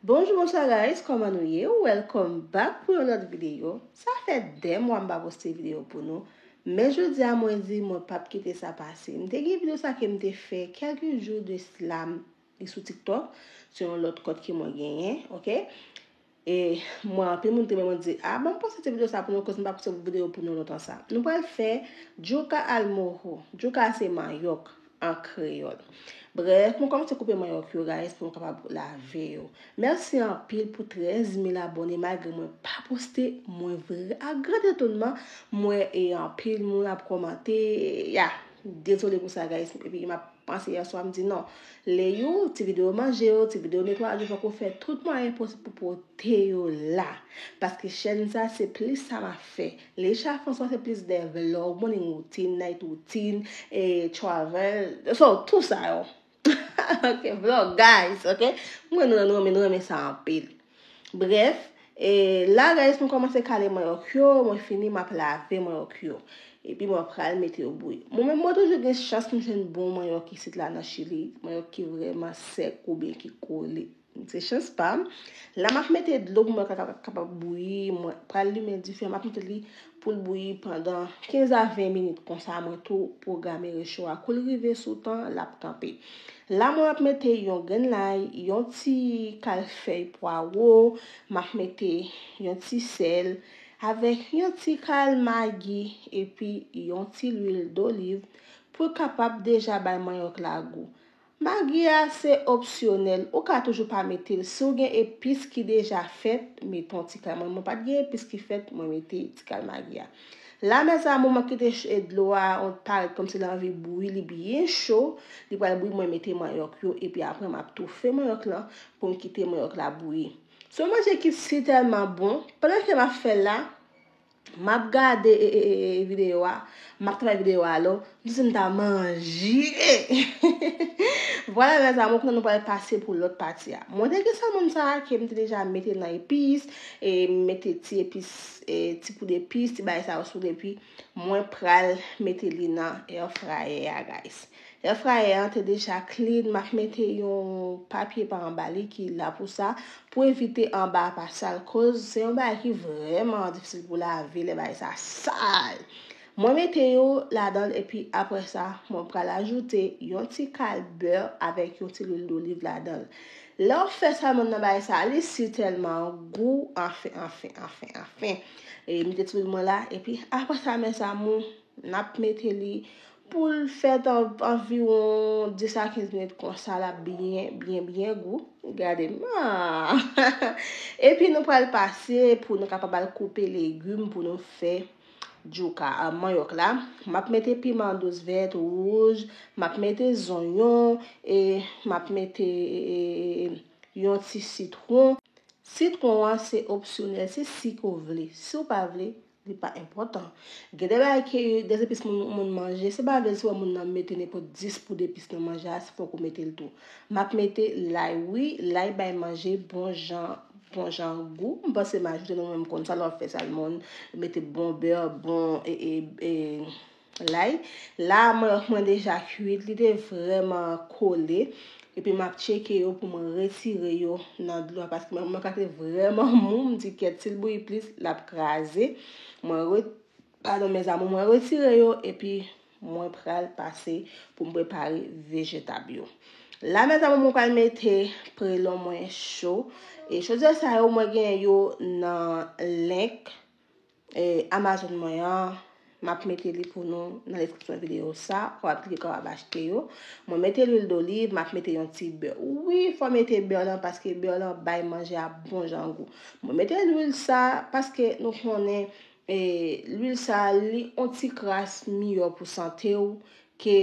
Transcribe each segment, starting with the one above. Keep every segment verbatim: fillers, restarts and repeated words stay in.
Bonjou, bonswa guys, kòman nou ye? Welcome back pou yon lòt videyo. Sa fè de mwa m pa poste videyo pou nou. Men jodi a mwen di mwen p ap kite sa pase. M te gen videyo sa ke m te fè kèlke jou de sila, li sou TikTok, se yon lòt kont ke mwen genyen, oke? E mwen, anpil moun te mwen di, a, ban m poste ti videyo sa pou nou, koz m pa poste videyo pou nou lontan sa. Nou pral fè djouka al moho. Djouka se manyòk an kreyòl. Brèf, mwen kòmanse koupe manyòk yo, guys, pou m kapab lave yo. Mèsi anpil pou trèz mil abòne, malgre mwen pa poste, mwen vre, a gran etonman, mwen e anpil moun ap kòmante, ya, dezole pou sa, guys, epi m ap panse yè swa, m di non, Leyou, ti videyo manje yo, ti videyo netwayaj yo, fòk ou fè tout mwayen posib pou pote yo la. Paske chèn sa, se plis sa m ap fè. Lecha François se plis de vlog, morning routine, night routine, e travel, so, tout sa yo. Ok, vlog, guys, ok? Mwen, nou, nou renmen, nou renmen sa anpil. Brèf, e la, guys, mwen kòmanse kale manyòk yo, mwen fini, m ap lave manyòk yo. Epi mwen pral mete yo bouyi. Mwen menm, mwen toujou gen chans m jwenn bon manyòk isit la nan Chili. Manyòk ki vrèman sèk oubyen ki kole. Se chans pa m. La, m ap mete dlo pou mwen ka-, ka-, kapab bouyi. Mwen pral limen dife, m ap mete li pou l bouyi pandan kenz a ven minit. Konsa, mwen tou pwograme recho a. Kou l rive sou tan, l ap kanpe. La, mwen ap mete yon grenn lay, yon ti kal fèy pwawo, m ap mete yon ti sèl, avèk yon ti kal magi, epi yon ti lwil doliv pou kapab deja bay manyòk la gou. Magi a se opsyonèl, ou ka toujou pa mete l. Si w gen epis ki deja fèt, mete yon ti kal. Mwen, mwen pa t gen epis ki fèt, mwen mete ti kal magi a. La, mes amours, mwen kite ch-, e dlo a, on, parèt kòmsi l anvi bouyi, li byen cho, li pral bouyi, mwen mete manyòk yo, epi apre m ap toufe manyòk lan pou m kite manyòk la bouyi. Se yon manje ki si tèlman bon, pandan ke m ap fè l la, m ap gade e, e, e, e videyo a, m ap travay videyo a lò, m santi m ta manje. Vwala, mes amours, kounye a nou pral pase pou lòt pati a. Mwen te gen salmon sa a ke m te deja mete nan epis, e m mete ti epis, e ti poud epis, ti bagay sa yo sou l, epi mwen pral mete li nan air fryer a, guys. Air fryer an te deja clean, m ap mete yon papye pa anba li ki la pou sa, pou evite anba a pa sal, koz se yon bagay ki vrèman difisil pou lave, lè bagay sa sal. Mwen mete yo ladan l, epi apre sa, mwen pral ajoute yon ti kal bè avèk yon ti lwil doliv ladan l. Lè w fè salmon nan bagay sa, li si tèlman gou, anfen, anfen, anfen, anfen. E m mete ti lwil mwen la, epi apre sa, mes amours, n ap mete li pou l fèt an, anviwon dis a kenz minit konsa, l ap byen, byen, byen gou. Gade m. Ah! Epi nou pral pase pou nou kapab al koupe legim pou nou fè djouka, a, manyòk la. M ap mete piman dous vèt, wouj, m ap mete zonyon, e m ap mete, e, e, e, yon ti sitwon. Sitwon an se opsyonèl, se si ke w vle. Si w pa vle, li pa enpòtan. Gen de bagay ke, de zepis moun, moun manje, se pa vle si w wè moun nan mete nenpòt dis poud epis nan manje a, se fòk ou mete l tou. M ap mete lay, wi, lay bay manje bon jan, bon jan gou. M panse m ajoute, nou menm konn sa, lè w ap fè salmon, mete bon bè, bon, e, e, e, lay. La, mwen, mwen deja kuit, li te vrèman kole. Epi m ap tcheke yo pou mwen retire yo nan dlo a, paske mwen, mwen ka te vrèman mou, m di kèt, si l bouyi plis, l ap kraze. Mwen re-, padon, mes amours, mwen retire yo, epi mwen pral pase pou m prepare vejetab yo. La, mes amours, mwen pral mete prelon mwen cho. E chodyè sa yo, mwen gen yo nan link, e, Amazon mwen an, m ap mete li pou nou nan deskripsyon videyo sa, ou kapab klike, ou kapab achte yo. Mwen mete lwil doliv, m ap mete yon ti bè. Wi, fò mete bè lan, paske bè lan bay manje a bon jan gou. Mwen mete lwil sa, paske nou konnen, e, lwil sa, li on ti kras miyò pou sante w ke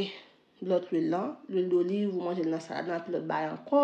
lòt lwil lan, lwil doliv, ou manje l nan salad lan, epi lòt bagay ankò.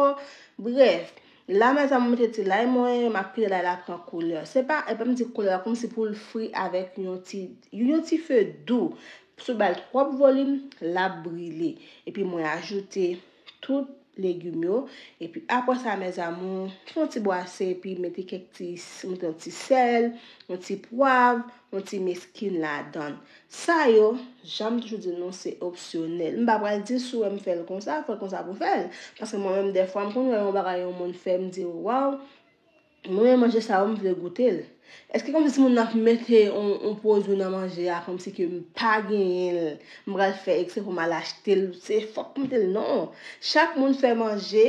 Brèf, la, mes amours, mwen mete ti lay mwen, m ap kite lay la pran koulè. Se pa, e pa m di koulè la, kòmsi pou l fri avèk yon ti, yon ti fe dou. Si w ba l twòp volim, l ap brile. Epi mwen ajoute tout legim yo. Epi apre sa, mes amours, fè yon ti bwase, epi mete kèk ti, mete yon ti sèl, yon ti pwav, yon ti meskin ladan. Sa yo, jan m toujou di nou, se opsyonèl. M pa pral di si w wè m fè l konsa, fè l konsa pou fè l. Paske mwen menm, dèfwa, m konn wè yon bagay yon moun fè, m di, waw, mwen menm manje sa yo, m vle goute l. Èske kòmsi si moun nan ap mete yon, yon pwodui nan manje a, kòmsi ke m pa genyen l, m pral fè eksprè pou m al achte l, se fòk m mete l? Non. Chak moun fè manje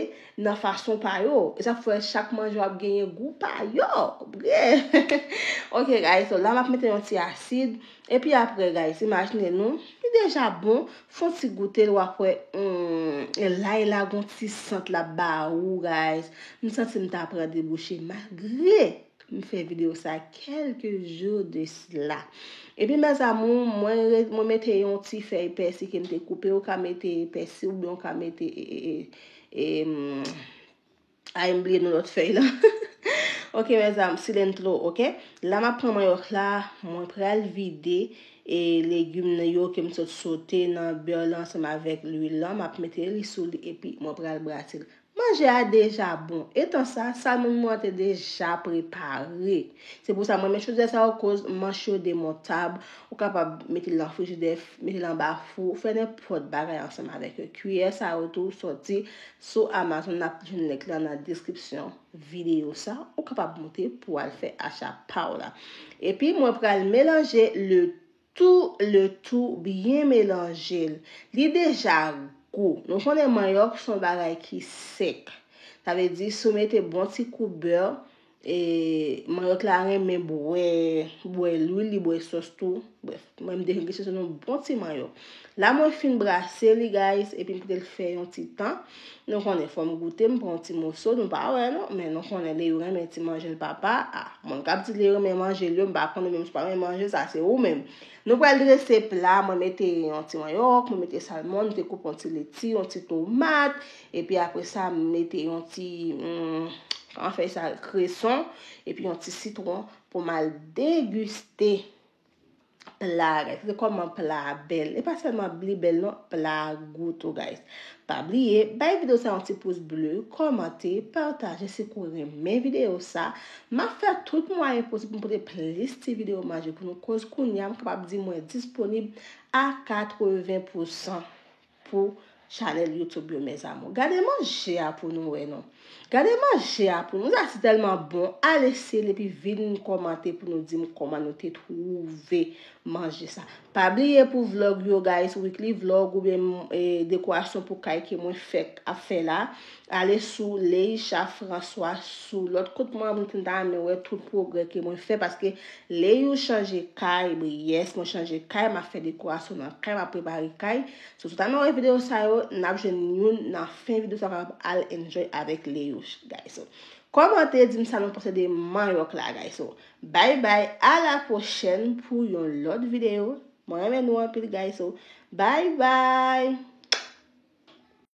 nan fason pa yo. E sa k fè chak manje w ap genyen gou pa yo. Konprann? Ok, guys, so la m ap mete yon ti asid. Epi apre, guys, imajine nou, li deja bon, fè yon ti goute l, w ap wè, hmm, lay la gon ti sant l ap ba ou, guys. M santi m ta pran debouche malgre m fè videyo sa kèlke jou de sila. Epi, mes amours, mwen re-, mwen mete yon ti fèy pèsi ke m te koupe. Ou ka mete pèsi oubyen ou ka mete, e, e, e, e, m, ay, m bliye non lòt fèy la. Ok, mes amours, cilantro, ok? La, m ap pran manyòk la, mwen pral vide e legim nan yo ke m sot sote nan bè la ansanm avèk lwil la, m ap mete li sou li epi mwen pral brase l. Manje a deja bon. Etan sa, salmon mwen an te deja prepare. Se pou sa mwen renmen chozè sa yo, koz manch yo demontab. Ou kapab mete l nan frijidè, mete l anba fou, fè nenpòt bagay ansanm avèk yo. Kiyè sa yo tou sòti sou Amazon, n ap jwenn link lan nan deskripsyon videyo sa. Ou kapab moute pou w al fè acha pa w la. Epi mwen pral melanje le tou, le tou, byen melanje l. Li deja gou. Nou konnen manyòk se yon bagay ki sèk. Sa vle di, si w mete bon ti kou bè, e, manyòk la renmen bwè, bwè lwil, li bwè sòs tou. Brèf, mwen m te vin chèche yon bon ti manyòk. La, mwen fin brase li, guys, epi m kite l fè yon ti tan. Nou konnen fò m goute, m pran yon ti moso, nou pa wè non, men nou konnen Leyou renmen ti manje l papa. A, moun k ap di Leyou renmen manje l yo, m pa konnen menm si w pa renmen manje sa, se ou menm. Nou pral drese pla, mwen mete yon ti manyòk, mwen mete salmon, m te koupe yon ti leti, yon ti tomat, epi apre sa, m mete yon ti, hmm, kòman fè sa, kreson, epi yon ti sitwon pou m al degiste pla a, guys. Se kòman pla a bèl. E pa sèlman li bèl non, pla a gou tou, guys. Pa bliye, bay videyo sa yon ti pous ble, kòmante, pataje si ke w renmen videyo sa. M ap fè tout mwayen posib pou m pote plis ti videyo manje pou nou, koz kounye a m kapab di mwen disponib a katreven pousan pou chanèl YouTube yo, mes amours. Gade manje a pou nou wè non. Gade manje a pou nou. Sa si tèlman bon. Al eseye l epi vin kòmante pou nou di m kòman nou te twouve manje sa. Pa bliye pou vlog yo, guys, weekly vlog oubyen, e, dekorasyon pou kay ke mwen fè, ap fè la. Ale sou Leisha François sou lòt kont mwen, mwen ta renmen wè tout pwogrè ke mwen fè paske Leyou chanje kay, yes, mwen chanje kay, m ap fè dekorasyon nan kay, m ap prepare kay. So, si w ta renmen wè videyo sa yo, n ap jwenn youn nan fen videyo sa w kapab al enjoy avèk Leyou, guys. So, kòmante, di m sa nou panse de manyòk la, guys. So, bye bye, a la pwochèn pou yon lòt videyo. Mwen renmen nou anpil, guys. So, bye bye.